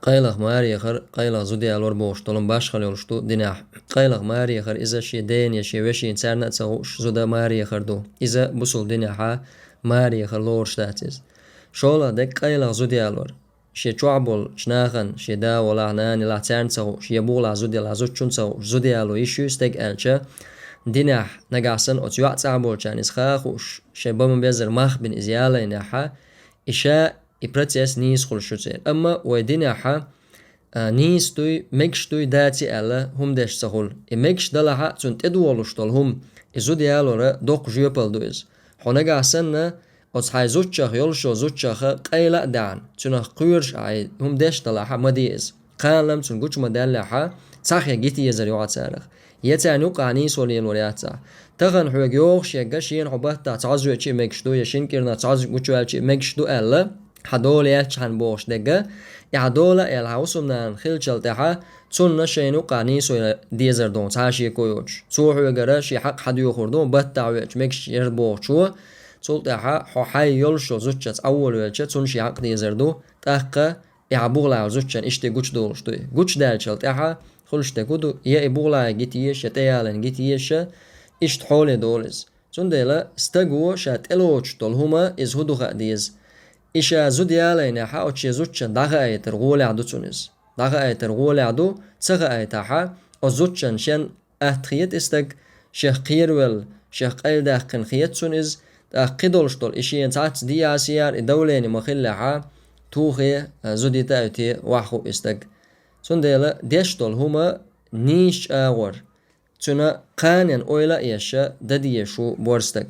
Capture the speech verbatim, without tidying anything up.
Къайлаха марехар, къайлаха зуда ялор бохуш долу башхалла йолуш ду динехь. Къайлаха марехар иза шен дена я шен вешина царна а ца хууш зуда марехар ду. Иза бусул динехьа марехар лоруш дац иза. ШолгӀа дерг къайлаха зуда ялор. Шен чохь болчу нахана, шен да волахь, нана елахь, царна ца хууш, я бугӀалахь зуда елахь, зудчунна ца хууш, зуда яло йиш ю стеган аьлча, динехь нагахь санна оцу йоӀ цӀахь болчарна иза ха а хууш, шайн бан ма-беззара мах бина иза ялайнехьа, и ша и процесс нийса хуьлуш ю церан. Амма вай динехьа, а, нийса дуй, мегаш дуй, даций аьлла, хӀума деш ца хуьлу. И мегаш далахьа, цунна тӀедогӀуш долу хӀума, и зуда ялора доккха жоьпалла ду иза. Хьо нагахь санна, оцу хьайн зудчех йолуш йолу зудчех къайла а даьхьна, цунах кхоьруш а хьайн хӀума деш далахьа, ма де иза. Кхана-м цунна гучу ма даьллехьа, цхьа хе гита езар ю хьан царах. Я царна юкъахь нийсо лелор яц ахь. Тахана хьоьга йогӀуш ерг шена хьо баттахь цхьа зоьчий а мегаш ду, я шина кӀирнах цхьа зу гучуваьлчий а мегаш ду аьлла, хьан дола яьлчхьана бохуш дерг, и хьан дола а аьлла хьан хӀусамнана хилчал тӀаьхьа, цунна шайна юкъахь нийсо дезар ду цхьа а шеко йоцуш. Цо хьоьгара шен хьакъ хьан доьхур ду, баттахь веача мегаш яр бохучо, цул тӀаьхьа хьо хьайн йолуш йолу зудчаца Ӏан волавелча, цунна шен хьакъ дезар ду, тӀаккха и хьан бугӀалахь йолу зудчун иштта гучудаьллаш ду. Гучудаьллачул тӀаьхьа хуьлуш дерг хӀун ду, я и бугӀалахь гита езаш, я тӀеялийна гита езаш, иштта хьоле долу иза. Цундела стаго ша тӀелоцуш долу хӀума иза хӀун ду хаа деза. И ша зуда ялайнехьа оцу шен зудчун дӀахаийтар гӀолехь ду цунна иза. ДӀахаийтар гӀолехь ду, ца хаийтахьа, оцу зудчун шен атта хета и стаг, шех кхеравелла, шех къайладаьккхина хета цунна иза, тӀаккха кхин долуш долу и шена цхьацца диасе яра и давление ма-хиллехьа, тухе, а, зудита а те, ваха хуу и стаг. Цундела деш долу хӀума нийсачу агӀор, цуьнан кханенна ойла а еш, дан дезаш ву борз стаг.